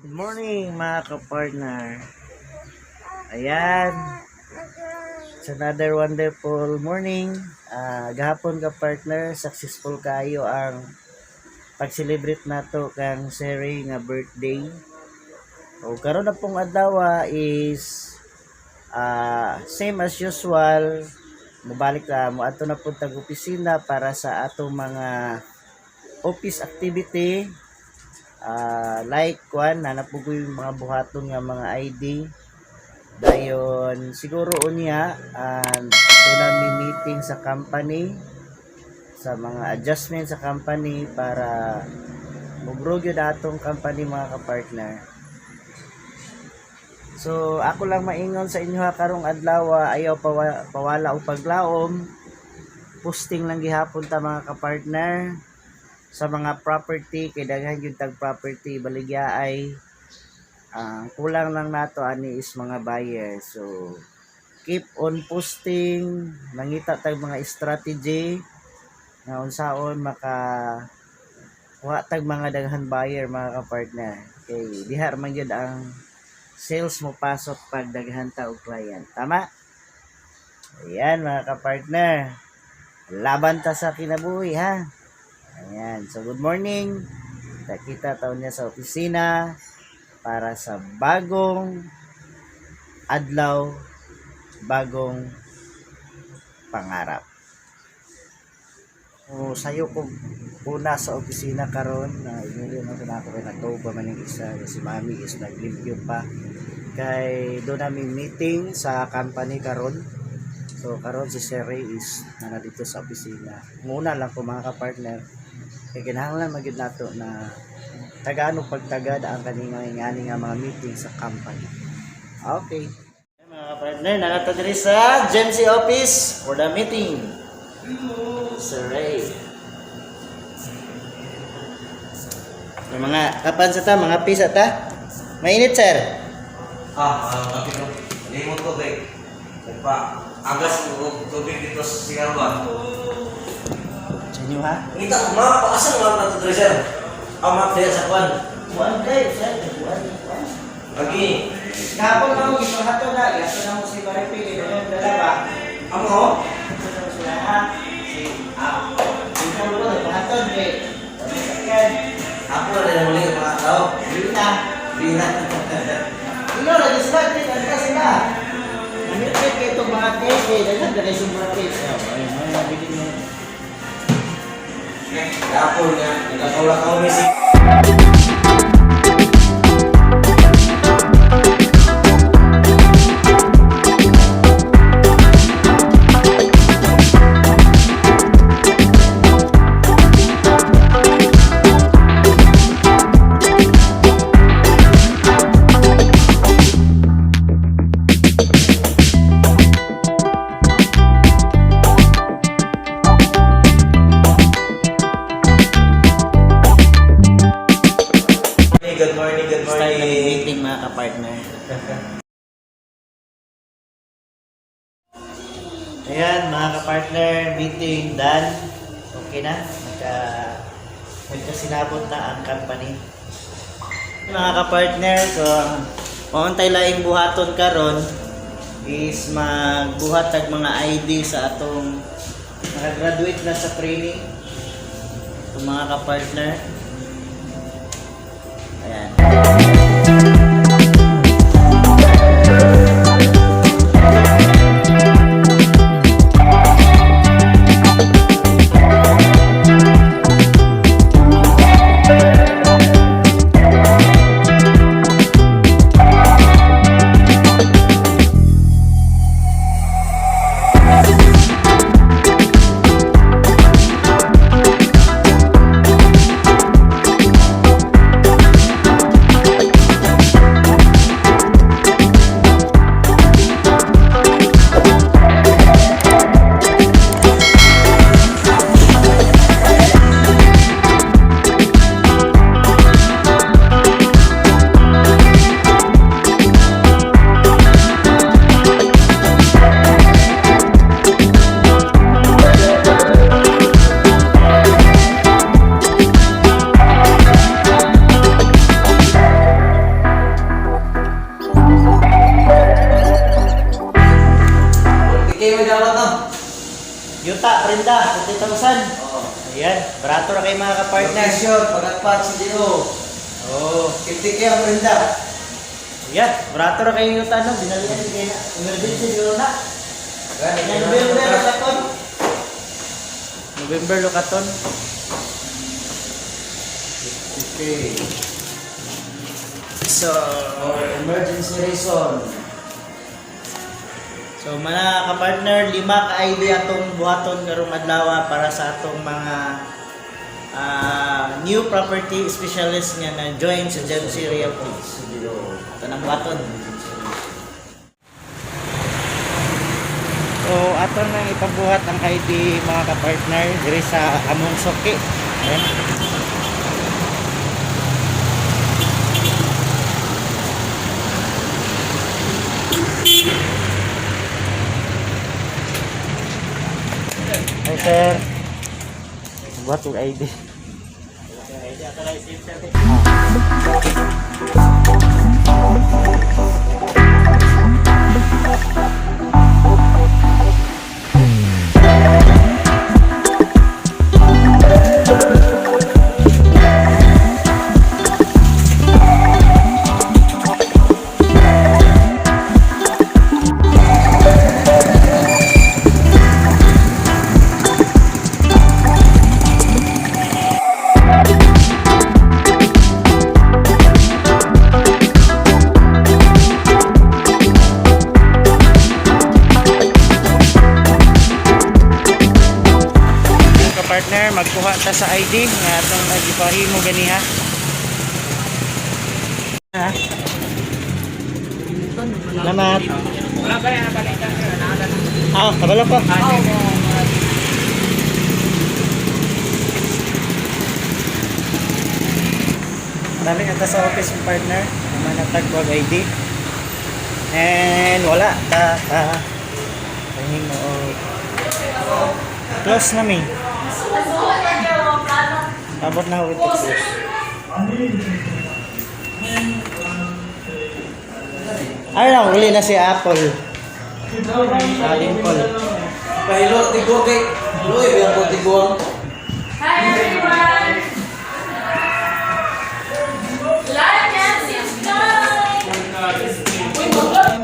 Good morning, mga kapartner. Ayan. It's another wonderful morning. Gahapon, ka-partner, successful kayo ang pag-celebrate nato kang Seri nga birthday. O karon na pong adlaw is same as usual, mobalik ta, moadto na pud tag opisina para sa atong mga office activity, like kwan na po ko yung mga buhaton nga mga ID. Dayon siguro unya doon mi meeting sa company sa mga adjustment sa company para mo-grow gyud atong company, mga kapartner. So ako lang maingon sa inyo ha karong adlaw, ayaw pawala og paglaom. Posting lang gihapon ta, mga kapartner, sa mga property kay daghan gyud tag property baligya ay ang kulang lang nato ani is mga buyer. So keep on posting, mangita tag mga strategy nga unsaon maka kuha tag mga daghan buyer, mga kapartner, kay diha man gyud ang sales mo pasok pag daghan ta og client, tama? Ayan, mga kapartner, laban ta sa kinabuhi, ha. Ayan. So, good morning. Kita ta unya sa opisina para sa bagong adlaw, bagong pangarap. O, sayo ko una sa opisina karon na inuli na ko na ako kay nagtuo pa man yung isa, si Mami is naglimpyo pa kay doon namin meeting sa company karon. So karon si Sir Ray is na dito sa opisina. Muna lang ko, mga kapartner, kay kinahanglan man gyud nato na tagaan og pagtagad ang kaning mga ingani nga mga meeting sa company. Okay. Mga kapartner, naa ta diri sa GMC office for the meeting. Sir Ray. Yung mga kapan sa ta, mga pisa ta. Mainit, sir. Ah, ah, ko. Limot tubig. Nagpa agas og tubig dito sa CR ba? Sa inyo ha? Ngita, map, asa nga na to diri, sir? Ang map diya sa kwan. Buwan kayo, sir. Buwan, buwan. Agi. Kahapon na mo, gipahato na. Gato na mo si Maripili. Ganyan, dala ba? Amo? Ito na mo sila, ha? Si, ikaw mo, nagpahaton, eh. Sakyan. Ako na rin muli ang mga tao. Hindi na. Di na. Ikaw, lagi sila, hindi sila. Namit kayo itong mga cake, eh. Daghan, daghan yung mga cake. Oh, ayun, mga nabili mo. Gapon nga, nagkakaw-lakaw mi si Good morning, good Start na morning. meeting, mga kapartner. Ayan, mga kapartner, meeting done. Okay na. Nagkasinabot na ang company. Mga kapartner, so ang laing buhaton karon is magbuhat tag mga ID sa atong nakagraduate na sa training. Itong mga kapartner. Ayan. 50,000. Oo. Ayan, barato ra kay mga kapartner. Location, Pagatpat, CDO. Oh. 50K ang renta. Ayan, barato ra kay yung tanong, dinalian ni kay na. Emergency dito na. November Locaton. November Locaton. 50K. So, For emergency reason. So mga kapartner, lima ka ID atong buhaton karong adlaw para sa atong mga new property specialist nga na join sa Gemc Realty. CDO. Ito nang buhaton. So ato nang ipabuhat ang ID, mga kapartner, diri sa among suki. Ayan. Hi, sir. Buhat og ID. Ka-partner, magkuha ta sa ID nga atong nagipahimo ganiha. Ha? Salamat. Ah, kabalo ko. Dali na ta sa office ng partner, naman natagwag ID. And wala ta ta. Pahimo og close na mi. Abot na ako ito close. Ay lang, uli na si Apple. Aling Paul. Pahilo, tigo kay. Luy, biyan ko tiguang. Hi everyone! Like and subscribe! Uy, maglag!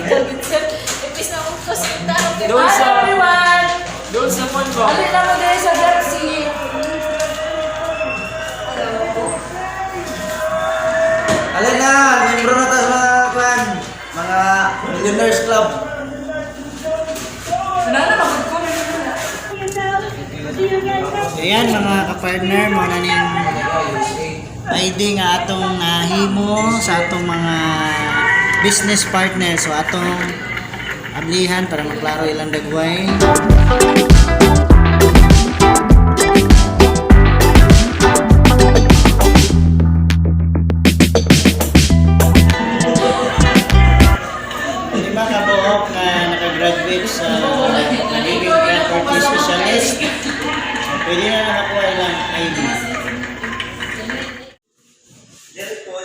Ikaw, Vincent. Ipis na akong kasinta. Okay, Doon bye everyone! Doon sa phone ko. Alin na mo dahil sa Depsi. Hello. Alin na, membro na ta sa mga klan. Mga Millionaires Club. Wala na, magod ko. Ayan mga kapartner, mga na ning ID nga atong nahimo sa atong mga business partner. So atong ablihan para maklaro ilang dagway. Lima ka buok na nakagraduate sa nagiging property specialist. So, pwede na nakakuha ilang ID.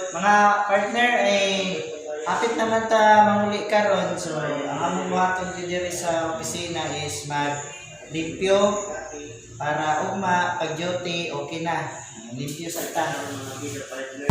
Mga partner ay hapit naman ta manguli karon, so ang among buhaton gyud diri sa opisina is mag limpyo para ugma pag duty okay na. Limpyo sa ta mga partner.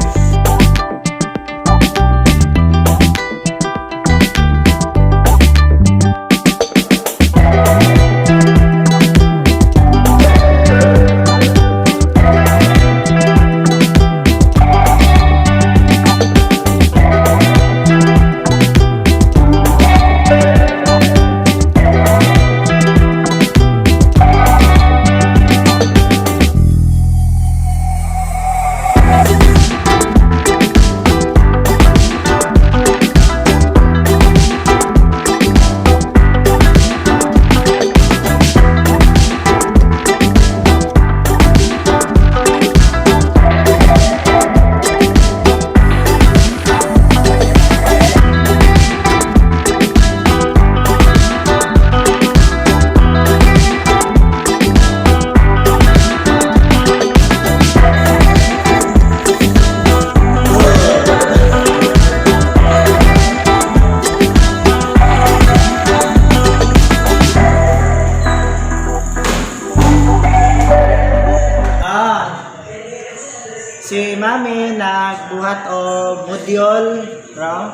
Mami nagbuhat og mudyol, ra.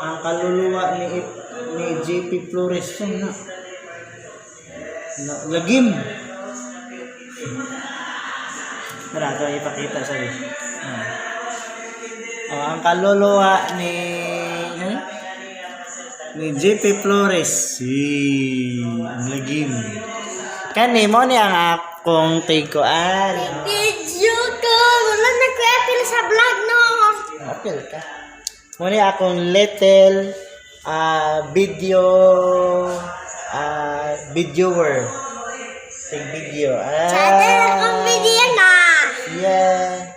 Ang kaluluwa ni JP Flores na. Na lagim. Tara, ito ipakita sa iyo. Oh, ang kaluluwa ni ano? Ni JP Flores. Si ang lagim. Kani mo ni ang akong tiguan. Video ko! Wala na ko apil sa vlog, no? Apil ka. Mo ni akong little video videoer. Tig video. Ah. Channel akong video na! Yeah.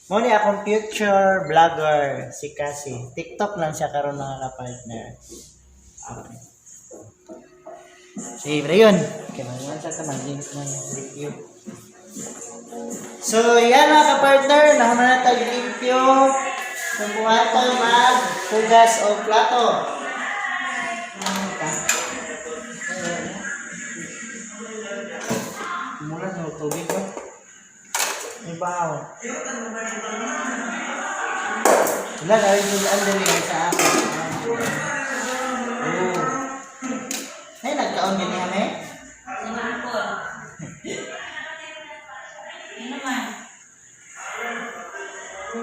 Mo ni akong future vlogger si Cassie. TikTok lang siya karon mga kapartner. Okay. Sige, yun. Okay, man sa tamang man review. So, yan mga kapartner, naman na tag limpyo. Kung buhaton mag hugas o plato. Mula sa tubig ko. May bahaw. Wala, dahil yung ang dali sa akin. Oh. Ay, nagkaon gani kami? Sa Marcol. Ano naman?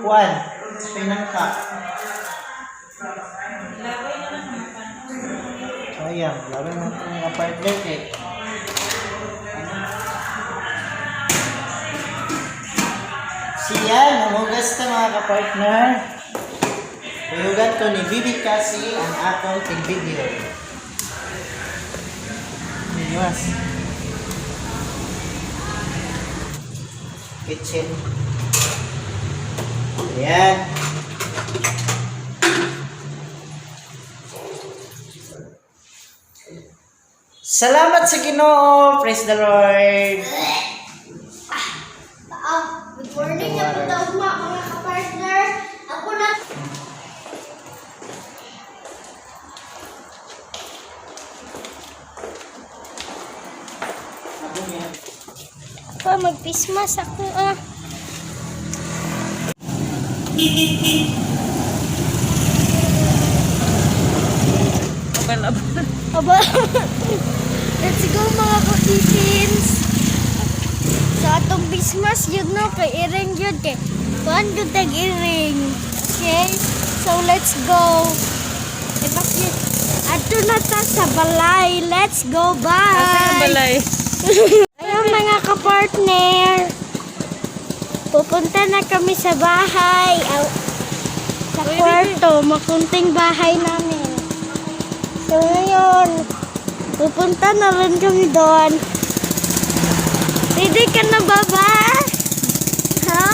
Kuan, pinangka. Laway naman mga paano. Sayang, laro na ito mga partner eh. Siya, namugas ta mga kapartner. Uyugan ko ni Bibi kasi ang akong tig-video. Niwas. Kitchen. Ayan. Salamat sa Ginoo. Praise the Lord. Ah, good morning na po daw mga kapartner. Ako na. Pa, magpismas ako ah. Aba. Let's go mga kakitins. Sa atong Christmas yun no, kay iring yun kay. Kuan yun tag iring. Okay? So let's go. Ipakit. Ato na ta sa balay. Let's go. Bye. Balay. Ayun mga kapartner. Pupunta na kami sa bahay. Sa kwarto, makunting bahay namin. So ngayon, pupunta na rin kami doon. Ready ka na ba ba? Ha?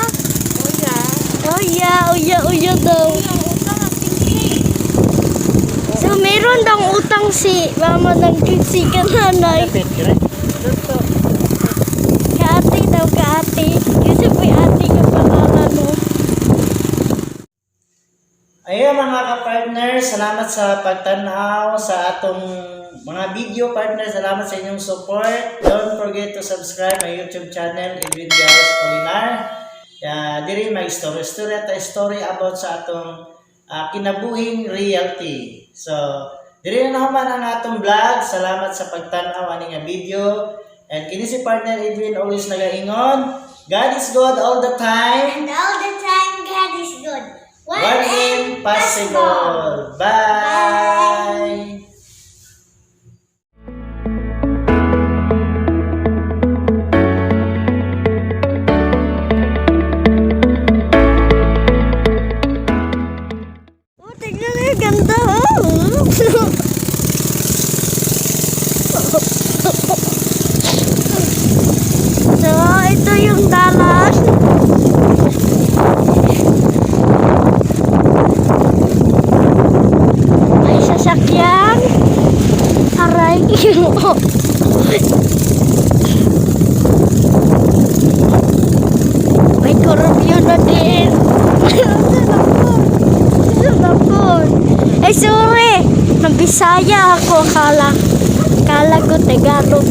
Oh yeah, oh yeah, oh yeah daw. So meron daw utang si mama ng si kananay. Kaate daw, kaate. Kasi may ate ka pangalan mo. Ayun mga ka-partner, salamat sa pagtanaw sa atong mga video partner. Salamat sa inyong support. Don't forget to subscribe my YouTube channel, Edwin Garros Polinar. Diri may story story at story about sa atong kinabuhing reality. So, diri na naman ang atong vlog. Salamat sa pagtanaw ani nga video. And kini si partner Edwin always nagaingon, God is good all the time. And all the time, God is good. One impossible. Bye. Oh, tignan niyo, ganda. Oh. So, ito yung dalan. May sasakyan. Aray. May korupyo na din. Ano Eh, sorry. Nabisaya ako. Akala ko Tagalog.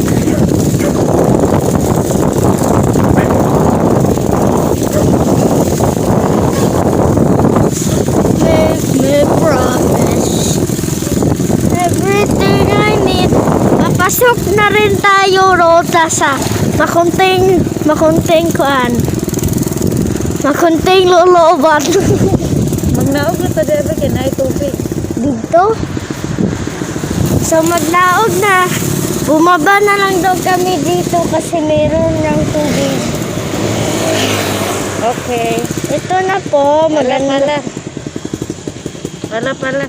Maayo rota sa makunting makunting kuan. Makunting lolooban. Magnaog na ta debe kay naay tubig. Dito. So maglaog na. Bumaba na lang daw kami dito kasi meron ng tubig. Okay. Ito na po, maganda. Pala pala.